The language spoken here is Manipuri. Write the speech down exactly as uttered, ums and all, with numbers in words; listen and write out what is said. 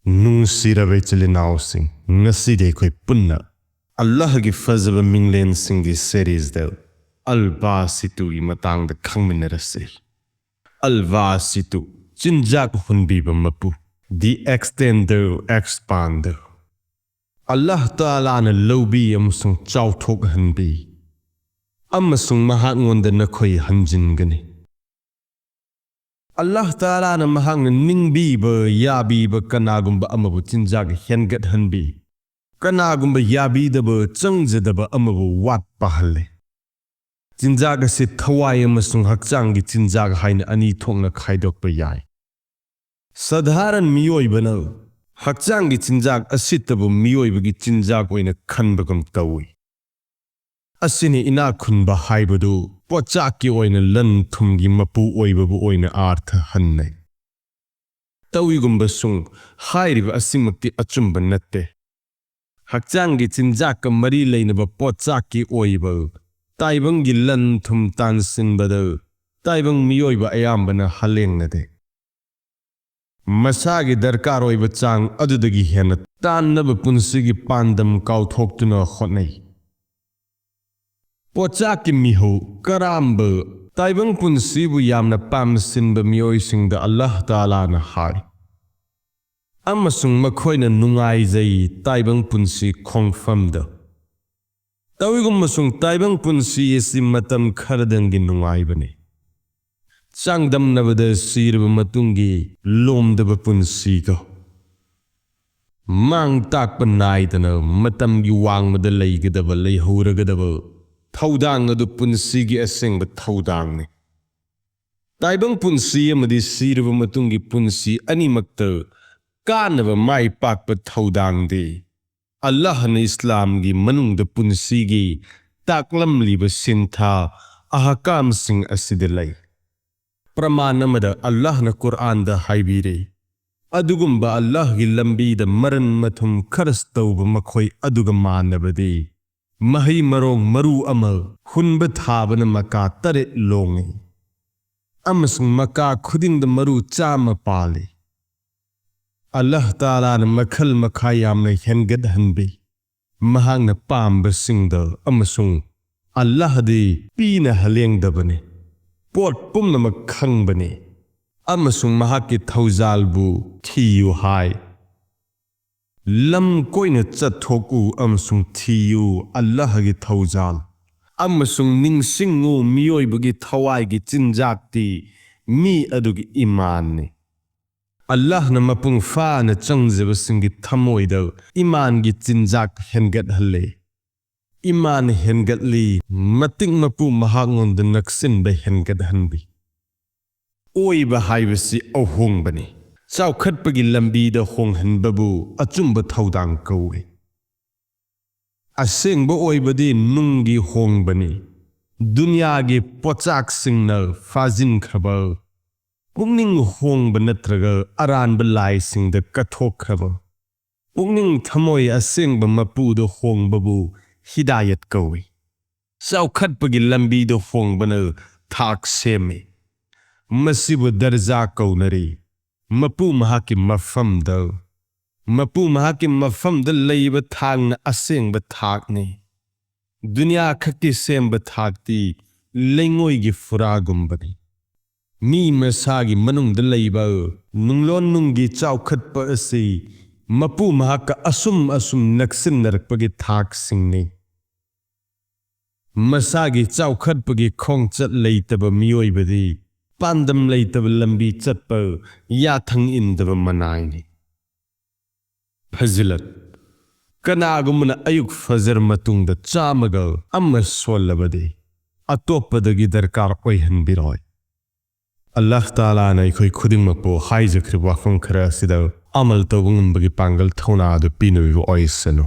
ꯅꯨꯡꯁꯤꯔꯕ ꯏꯆꯤꯜ ꯏꯅꯥꯎꯁꯤꯡ, ꯉꯁꯤꯗꯤ ꯑꯩꯈꯣꯏ ꯄꯨꯟꯅ ꯑꯜꯂꯥꯍꯒꯤ ꯐꯖꯕ ꯃꯤꯡꯂꯦꯟꯁꯤꯡꯒꯤ ꯁꯦꯔꯤꯁꯗ ꯑꯜ ꯕꯥꯁꯤꯇꯨꯒꯤ ꯃꯇꯥꯡꯗ ꯈꯪꯃꯤꯟꯅꯔꯁꯤ꯫ ꯑꯜ ꯕꯥꯁꯤꯇꯨ, ꯆꯤꯟꯖꯥꯛ ꯍꯨꯟꯕꯤꯕ ꯃꯄꯨ, the extender, expander꯫ ꯑꯜꯂꯥꯍ ꯇꯥꯂꯥꯅ ꯂꯧꯕꯤ ꯑꯃꯁꯨꯡ ꯆꯥꯎꯊꯣꯛꯍꯟꯕꯤ, ꯑꯃꯁꯨꯡ ꯃꯍꯥꯛꯉꯣꯟꯗ ꯅꯈꯣꯏ ꯍꯟꯖꯤꯟꯒꯅꯤ꯫ ꯑꯜꯂꯥꯍ ꯇꯥꯂꯥꯅ ꯃꯍꯥꯛꯅ ꯅꯤꯡꯕꯤꯕ ꯌꯥꯕꯤꯕ ꯀꯅꯥꯒꯨꯝꯕ ꯑꯃꯕꯨ ꯆꯤꯟꯖꯥꯛ ꯍꯦꯟꯒꯠꯍꯟꯕꯤ, ꯀꯅꯥꯒꯨꯝꯕ ꯌꯥꯕꯤꯗꯕ ꯆꯪꯖꯗꯕ ꯑꯃꯕꯨ ꯋꯥꯠꯄꯍꯜꯂꯤ꯫ ꯆꯤꯟꯖꯥꯛ ꯑꯁꯤ ꯊꯋꯥꯏ ꯑꯃꯁꯨꯡ ꯍꯛꯆꯥꯡꯒꯤ ꯆꯤꯟꯖꯥꯛ ꯍꯥꯏꯅ ꯑꯅꯤ ꯊꯣꯛꯅ ꯈꯥꯏꯗꯣꯛꯄ ꯌꯥꯏ꯫ ꯁꯙꯥꯔꯟ ꯃꯤꯑꯣꯏꯕꯅ ꯍꯛꯆꯥꯡꯒꯤ ꯆꯤꯟꯖꯥꯛ ꯑꯁꯤꯇꯕꯨ ꯃꯤꯑꯣꯏꯕꯒꯤ ꯆꯤꯟꯖꯥꯛ ꯑꯣꯏꯅ ꯈꯟꯕꯒꯨꯝ ꯇꯧꯏ꯫ ꯑꯁꯤꯅꯤ ꯏꯅꯥꯛ ꯈꯨꯟꯕ ꯍꯥꯏꯕꯗꯨ ꯄꯣꯠꯆꯥꯛꯀꯤ ꯑꯣꯏꯅ ꯂꯟ ꯊꯨꯝꯒꯤ ꯃꯄꯨ ꯑꯣꯏꯕꯕꯨ ꯑꯣꯏꯅ ꯑꯥꯔꯊ ꯍꯟꯅꯩ꯫ ꯇꯧꯏꯒꯨꯝꯕꯁꯨꯡ ꯍꯥꯏꯔꯤꯕ ꯑꯁꯤꯃꯛꯇꯤ ꯑꯆꯨꯝꯕ ꯅꯠꯇꯦ꯫ ꯍꯛꯆꯥꯡꯒꯤ ꯆꯤꯟꯖꯥꯛꯀ ꯃꯔꯤ ꯂꯩꯅꯕ ꯄꯣꯠꯆꯥꯛꯀꯤ ꯑꯣꯏꯕ ꯇꯥꯏꯕꯪꯒꯤ ꯂꯟ ꯊꯨꯝ ꯇꯥꯟꯁꯤꯟꯕꯗ ꯇꯥꯏꯕꯪ ꯃꯤꯑꯣꯏꯕ ꯑꯌꯥꯝꯕꯅ ꯍꯂꯦꯡꯅꯗꯦ꯫ ꯃꯁꯥꯒꯤ ꯗꯔꯀꯥꯔ ꯑꯣꯏꯕ ꯆꯥꯡ ꯑꯗꯨꯗꯒꯤ ꯍꯦꯟꯅ ꯇꯥꯟꯅꯕ ꯄꯨꯟꯁꯤꯒꯤ ꯄꯥꯟꯗꯝ ꯀꯥꯎꯊꯣꯛꯇꯨꯅ ꯍꯣꯠꯅꯩ꯫ ꯄꯣꯠꯆꯥꯛꯀꯤ ꯃꯤꯍꯧ ꯀꯔꯥꯝꯕ ꯇꯥꯏꯕꯪ ꯄꯨꯟꯁꯤꯕꯨ ꯌꯥꯝꯅ ꯄꯥꯝꯁꯤꯟꯕ ꯃꯤꯑꯣꯏꯁꯤꯡꯗ ꯑꯜꯂꯥꯍ ꯇꯥꯂꯥꯅ ꯍꯥꯏ, ꯑꯃꯁꯨꯡ ꯃꯈꯣꯏꯅ ꯅꯨꯡꯉꯥꯏꯖꯩ ꯇꯥꯏꯕꯪ ꯄꯨꯟꯁꯤ ꯈꯣꯡꯐꯝꯗ꯫ ꯇꯧꯏꯒꯨꯝꯕꯁꯨꯡ ꯇꯥꯏꯕꯪ ꯄꯨꯟꯁꯤ ꯑꯁꯤ ꯃꯇꯝ ꯈꯔꯗꯪꯒꯤ ꯅꯨꯡꯉꯥꯏꯕꯅꯤ꯫ ꯆꯥꯡꯗꯝꯅꯕꯗ ꯁꯤꯔꯕ ꯃꯇꯨꯡꯒꯤ ꯂꯣꯝꯗꯕ ꯄꯨꯟꯁꯤꯒ ꯃꯥꯡ ꯇꯥꯛꯄ ꯅꯥꯏꯗꯅ ꯃꯇꯝꯒꯤ ꯋꯥꯡꯃꯗ ꯂꯩꯒꯗꯕ, ꯂꯩꯍꯧꯔꯒꯗꯕ ꯊꯧꯗꯥꯡ ꯑꯗꯨ ꯄꯨꯟꯁꯤꯒꯤ ꯑꯁꯦꯡꯕ ꯊꯧꯗꯥꯡꯅꯤ꯫ ꯇꯥꯏꯕꯪ ꯄꯨꯟꯁꯤ ꯑꯃꯗꯤ ꯁꯤꯔꯕ ꯃꯇꯨꯡꯒꯤ ꯄꯨꯟꯁꯤ ꯑꯅꯤꯃꯛꯇ ꯀꯥꯟꯅꯕ ꯃꯥꯏ ꯄꯥꯛꯄ ꯊꯧꯗꯥꯡꯗꯤ ꯑꯜꯂꯥꯍꯅ ꯏꯁꯂꯥꯝꯒꯤ ꯃꯅꯨꯡꯗ ꯄꯨꯟꯁꯤꯒꯤ ꯇꯥꯛꯂꯝꯂꯤꯕ ꯁꯤꯟꯊꯥ ꯑꯍꯀꯥꯝꯁꯤꯡ ꯑꯁꯤꯗ ꯂꯩ꯫ ꯄ꯭ꯔꯃꯥꯟ ꯑꯃꯗ ꯑꯜꯂꯥꯍꯅ ꯀꯨꯔꯑꯥꯟꯗ ꯍꯥꯏꯕꯤꯔꯤ, ꯑꯗꯨꯒꯨꯝꯕ ꯑꯜꯂꯥꯍꯒꯤ ꯂꯝꯕꯤꯗ ꯃꯔꯟ ꯃꯊꯨꯝ ꯈꯔꯁ ꯇꯧꯕ ꯃꯈꯣꯏ ꯑꯗꯨꯒ ꯃꯥꯟꯅꯕꯗꯤ ꯃꯍꯩ ꯃꯔꯣꯡ ꯃꯔꯨ ꯑꯃ ꯍꯨꯟꯕ ꯊꯥꯕꯅ ꯃꯀꯥ ꯇꯔꯦꯠ ꯂꯣꯡꯏ, ꯑꯃꯁꯨꯡ ꯃꯀꯥ ꯈꯨꯗꯤꯡꯗ ꯃꯔꯨ ꯆꯥꯝꯃ ꯄꯥꯜꯂꯤ꯫ ꯑꯜꯂꯥꯍ ꯇꯥꯂꯥꯅ ꯃꯈꯜ ꯃꯈꯥ ꯌꯥꯝꯅ ꯍꯦꯟꯒꯠꯍꯟꯕꯤ꯫ ꯃꯍꯥꯛꯅ ꯄꯥꯝꯕꯁꯤꯡꯗ ꯑꯃꯁꯨꯡ ꯑꯜꯂꯥꯍꯗꯤ ꯄꯤꯅ ꯍꯂꯦꯡꯗꯕꯅꯤ꯫ ꯄꯣꯠ ꯄꯨꯝꯅꯃꯛ ꯈꯪꯕꯅꯤ ꯑꯃꯁꯨꯡ ꯃꯍꯥꯛꯀꯤ ꯊꯧꯖꯥꯜꯕꯨ ꯊꯤꯌꯨ ꯍꯥꯏ꯫ ꯂꯝ ꯀꯣꯏꯅ ꯆꯠꯊꯣꯛꯎ ꯑꯃꯁꯨꯡ ꯊꯤꯌꯨ ꯑꯜꯂꯥꯍꯒꯤ ꯊꯧꯖꯥꯜ, ꯑꯃꯁꯨꯡ ꯅꯤꯡꯁꯤꯡꯉꯨ ꯃꯤꯑꯣꯏꯕꯒꯤ ꯊꯋꯥꯏꯒꯤ ꯆꯤꯟꯖꯥꯛꯇꯤ ꯃꯤ ꯑꯗꯨꯒꯤ ꯏꯃꯥꯟꯅꯤ꯫ ꯑꯜꯂꯥꯍꯅ ꯃꯄꯨꯡ ꯐꯥꯅ ꯆꯪꯖꯕꯁꯤꯡꯒꯤ ꯊꯃꯣꯏꯗ ꯏꯃꯥꯟꯒꯤ ꯆꯤꯟꯖꯥꯛ ꯍꯦꯟꯒꯠꯍꯜꯂꯤ꯫ ꯏꯃꯥꯟ ꯍꯦꯟꯒꯠꯂꯤ, ꯃꯇꯤꯛ ꯃꯄꯨ ꯃꯍꯥꯛꯉꯣꯟꯗ ꯅꯛꯁꯤꯟꯕ ꯍꯦꯟꯒꯠꯍꯟꯕꯤ꯫ ꯑꯣꯏꯕ ꯍꯥꯏꯕꯁꯤ ꯑꯍꯣꯡꯕꯅꯤ꯫ ꯆꯥꯎꯈꯠꯄꯒꯤ ꯂꯝꯕꯤꯗ ꯍꯣꯡꯍꯟꯕꯕꯨ ꯑꯆꯨꯝꯕ ꯊꯧꯗꯥꯡ ꯀꯧꯏ꯫ ꯑꯁꯦꯡꯕ ꯑꯣꯏꯕꯗꯤ ꯅꯨꯡꯒꯤ ꯍꯣꯡꯕꯅꯤ꯫ ꯗꯨꯅꯤꯌꯥꯒꯤ ꯄꯣꯠꯆꯥꯛꯁꯤꯡꯅ ꯐꯥꯖꯤꯟꯈ꯭ꯔꯕ ꯄꯨꯛꯅꯤꯡ ꯍꯣꯡꯕ ꯅꯠꯇ꯭ꯔꯒ ꯑꯔꯥꯟꯕ ꯂꯥꯏꯁꯤꯡꯗ ꯀꯠꯊꯣꯛꯈ꯭ꯔꯕ ꯄꯨꯛꯅꯤꯡ ꯊꯃꯣꯏ ꯑꯁꯦꯡꯕ ꯃꯄꯨꯗ ꯍꯣꯡꯕꯕꯨ ꯍꯤꯗꯥꯌꯠ ꯀꯧꯏ꯫ ꯆꯥꯎꯈꯠꯄꯒꯤ ꯂꯝꯕꯤꯗ ꯍꯣꯡꯕꯅ ꯊꯥꯛ ꯁꯦꯝꯃꯤ꯫ ꯃꯁꯤꯕꯨ ꯗꯔꯖꯥ ꯀꯧꯅꯔꯤ꯫ ꯃꯄꯨ ꯃꯍꯥꯛꯀꯤ ꯃꯐꯝꯗ, ꯃꯄꯨ ꯃꯍꯥꯛꯀꯤ ꯃꯐꯝꯗ ꯂꯩꯕ ꯊꯥꯛꯅ ꯑꯁꯦꯡꯕ ꯊꯥꯛꯅꯤ꯫ ꯗꯨꯅꯤꯌꯥ ꯈꯛꯀꯤ ꯁꯦꯝꯕ ꯊꯥꯛꯇꯤ ꯂꯩꯉꯣꯏꯒꯤ ꯐꯨꯔꯥꯒꯨꯝꯕꯅꯤ꯫ ꯃꯤ ꯃꯁꯥꯒꯤ ꯃꯅꯨꯡꯗ ꯂꯩꯕ ꯅꯨꯡꯂꯣꯟꯅꯨꯡꯒꯤ ꯆꯥꯎꯈꯠꯄ ꯑꯁꯤ ꯃꯄꯨ ꯃꯍꯥꯛꯀ ꯑꯁꯨꯝ ꯑꯁꯨꯝ ꯅꯛꯁꯤꯟꯅꯔꯛꯄꯒꯤ ꯊꯥꯛꯁꯤꯡꯅꯤ꯫ ꯃꯁꯥꯒꯤ ꯆꯥꯎꯈꯠꯄꯒꯤ ꯈꯣꯡꯆꯠ ꯂꯩꯇꯕ ꯃꯤꯑꯣꯏꯕꯗꯤ ꯄꯥꯟꯗꯝ ꯂꯩꯇꯕ ꯂꯝꯕꯤ ꯆꯠꯄ, ꯌꯥꯊꯪ ꯏꯟꯗꯕ ꯃꯅꯥꯏꯅꯤ꯫ ꯐꯖꯤꯂꯠ꯫ ꯀꯅꯥꯒꯨꯝꯕꯅ ꯑꯌꯨꯛ ꯐꯖꯔ ꯃꯇꯨꯡꯗ ꯆꯥꯝꯃꯒ ꯑꯃ ꯁꯣꯜꯂꯕꯗꯤ ꯑꯇꯣꯞꯄꯗꯒꯤ ꯗꯔꯀꯥꯔ ꯑꯣꯏꯍꯟꯕꯤꯔꯣꯏ꯫ ꯑꯜꯂꯥꯍ ꯇꯥꯂꯥꯅ ꯑꯩꯈꯣꯏ ꯈꯨꯗꯤꯡꯃꯛꯄꯨ ꯍꯥꯏꯖꯈ꯭ꯔꯤꯕ ꯋꯥꯐꯝ ꯈꯔ ꯑꯁꯤꯗ ꯑꯃꯜ ꯇꯧꯕ ꯉꯝꯕꯒꯤ ꯄꯥꯡꯒꯜ ꯊꯧꯅꯥ ꯑꯗꯨ ꯄꯤꯅꯕꯤꯕ ꯑꯣꯏꯁꯅꯨ꯫